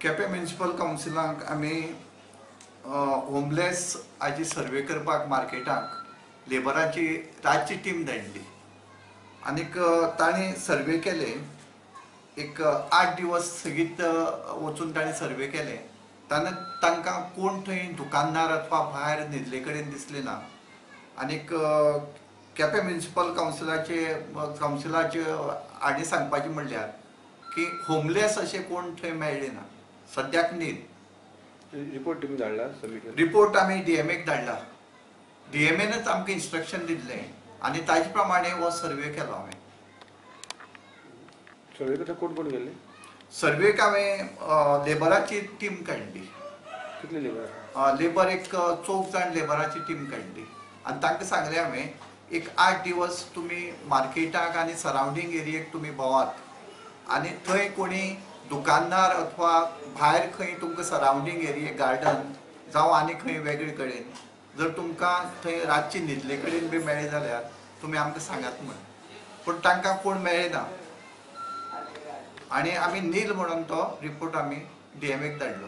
Quepem municipal कावन्सिलाक आमी homeless हाजी survey करपाक मार्केटाक लेबराची रातची टीम धाडली आनीक तांणी सर्वे केले. एक 8 दिवस सेगीत वचून तांणी सर्वे केले. तांकां कोण थंय दुकानदार अथवा भायर न्हिदले कडेन दिसले ना. आनीक केपें म्युनिसिपल कावन्सिलाचे हांणी सांगपाचें म्हणल्यार की होमलेस अशें कोण थंय मेळ्ळे ना सद्याक. न्हीद रिपोर्ट तुमी धाडला सबमीट? रिपोर्ट आमी डीएमएक धाडला. डीएमएनच आमकां इन्स्ट्रक्शन दिल्लें आनी ताजे प्रमाणे हो सर्वे केलो हांवें. सर्वे करता कोण कोण गेल्ले? सर्वेक हांवें लेबराची टीम काडली. कितले लेबर? लेबर एक 4 जाण लेबराची टीम काडली आनी तांकां सांगलें हांवें एक 8 दिवस तुमी मार्केटाक आनी सरावंडींग एरियेक तुमी भोंवात आनी थंय कोणी दुकानदार अथवा भायर खंय तुमकां सरावंडींग एरिये गार्डन जावं आनी खंय वेगळे कडेन जर तुमकां थंय रातची न्हिदले कडेन बी मेळ्ळे जाल्यार तुमी आमकां सांगात म्हण. पूण तांकां कोण मेळ्ळे ना आनी आमी नील म्हणून तो रिपोर्ट आमी डीएमएक धाडलो.